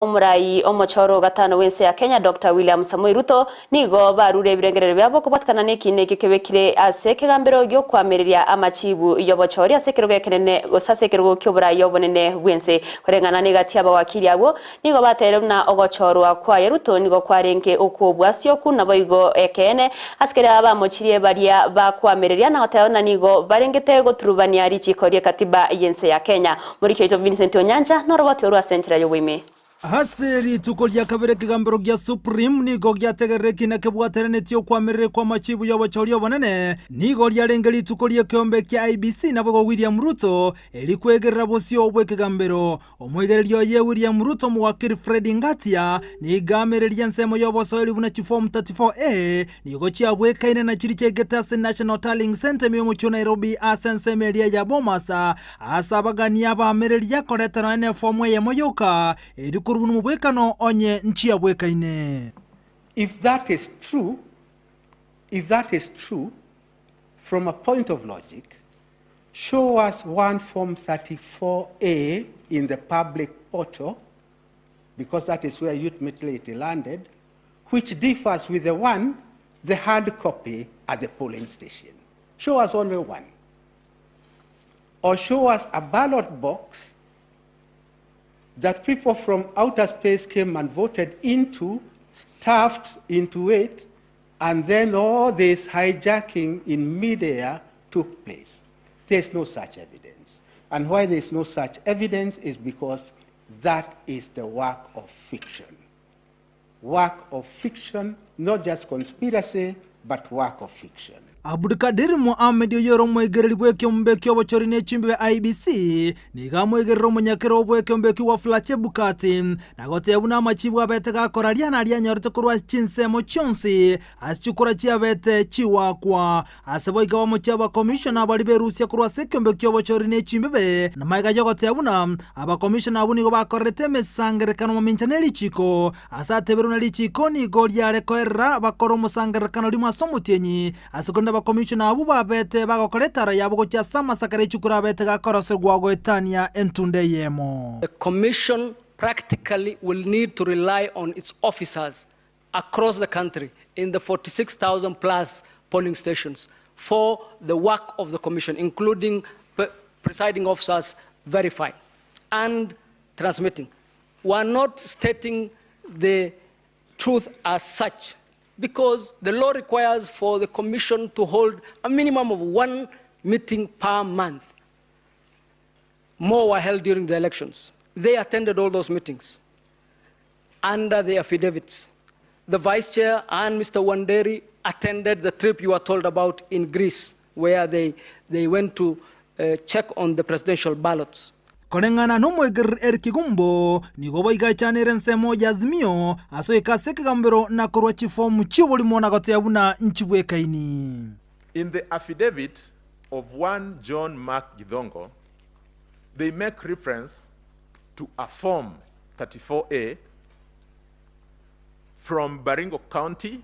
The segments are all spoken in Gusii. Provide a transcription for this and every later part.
Omorai omochoro o gatano bw'ense ya Kenya Doctor William Samoei Ruto nigo barure ebirengererio biabo kobwatekana nekiina ekio kebekire ase ekegambero gi'okoamereria amachibu y'obochori ase ekerogo ekenene gose ase ekerogo ki'oborai obonene bw'ense. Koreng'ana negati y'abawakili abwo nigo bateire buna ogochorwa kwaye Ruto nigo kwarenge okw'obwasioku naboigo ekeene ase keria bamochirie baria bakoamereria na goteba buna nigo barengete goturubania richiko ri'ekatiba y'ense ya Kenya. Moriki oito Vincent Onyancha noroboti orwo ase enchera y'oboime. Ase rituko ria kabere ekegambero gia Supreme nigo giategerera ekina kebwateranetie okwamerera kw'amachibu y'obochori obonene. Nigo riarenge rituko ri'ekeombe kia IEBC naboigo William Ruto erikwegerera bosio bw'ekegambero. Omoigereria oye William Ruto omowakiri Fred Ngatia nigo amereria ensemo y'obosoeri buna chiform 34A nigo chiabwekaine na chiria chiaigete ase National Tallying Centre ime y'omochie o Nairobi ase ensemo eria ya Bomas. Ase abagania abaamereria koreta nonya nefomu eyemo yoka, erio korwa nomobwekano onye nchiabwekaine. If that is true, if that is true, from a point of logic, show us one form 34A in the public portal, because that is where ultimately it landed, which differs with the one, the hard copy at the polling station. Show us only one. Or show us a ballot box that people from outer space came and voted into, stuffed into it, and then all this hijacking in midair took place. There's no such evidence. And why there's no such evidence is because that is the work of fiction. Work of fiction, not just conspiracy, but work of fiction. Abdulkadir Mohamed oyore omoigereri bw'ekeombe ki'obochori ne chimbebe IEBC, nigo amoigerera omonyakero bw'ekeombe ekio Wafula Chebukati, na gotebia buna amachibu abete gakoraria naria anyorete korwa ase chinsemo chionsi ase chikura chiabete chigoakwa. Ase boigo bamochie abakomishona baria berusia korwa ase ekeombe ki'obochori ne chimbebe, na magega y'ogoteba buna abakomishona abwo nigo bakorerete emesangererekano mamincha ne richiiko, ase ateberwe na richiiko nigo riare koerera bakore omosangererekano rimo ase omotienyi, ase korende abakomishona abwo babete bagokora etara yabo gochia ase amasakara e chikura abete gakoroserigwa goetania entunda eyemo. The commission practically will need to rely on its officers across the country in the 46,000 plus polling stations for the work of the commission, including presiding officers verifying and transmitting. We are not stating the truth as such because the law requires for the commission to hold a minimum of one meeting per month. More were held during the elections. They attended all those meetings under the affidavits. The vice chair and Mr. Wanderi attended the trip you are told about in Greece, where they, they went to uh, check on the presidential ballots. Koreng'ana nomoegereri Eric Gumbo, nigo boigachanere ensemo ya Azimio ase oika ase ekegambero na korwa chifomu chi'oborimo na goteba buna nchibwekaini. In the affidavit of one John Mark Githongo, they make reference to a Form 34A from Baringo County,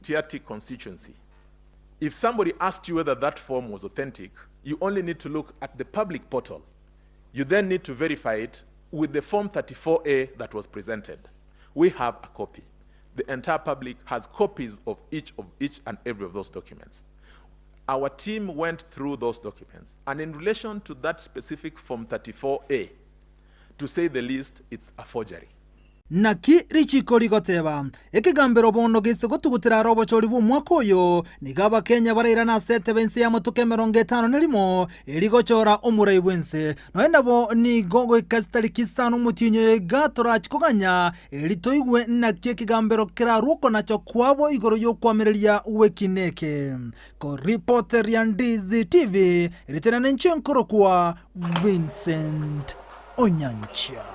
Tiaty constituency. If somebody asked you whether that form was authentic, you only need to look at the public portal. You then need to verify it with the Form 34A that was presented. We have a copy. The entire public has copies of each of each and every of those documents. Our team went through those documents, and in relation to that specific Form 34A, to say the least, it's a forgery. Naki richiko rigoteba, Ekegambero bono gese gotugutera are obochori bw'omwaka oyo, nigo Abakenya barairane ase etebe inse y'amatuko 50 eri gochora omorai bw'ense. Nonya nabo nigo goika chitariki isano omotienyi oyo iga torachi koganya eri toigwe naki ekegambero kerarwe okonacha kwabo igoro y'okoamereria gw'ekina eke. Koripoteria Ndizi TV, ritina ninche nkorokwa Vincent Onyancha.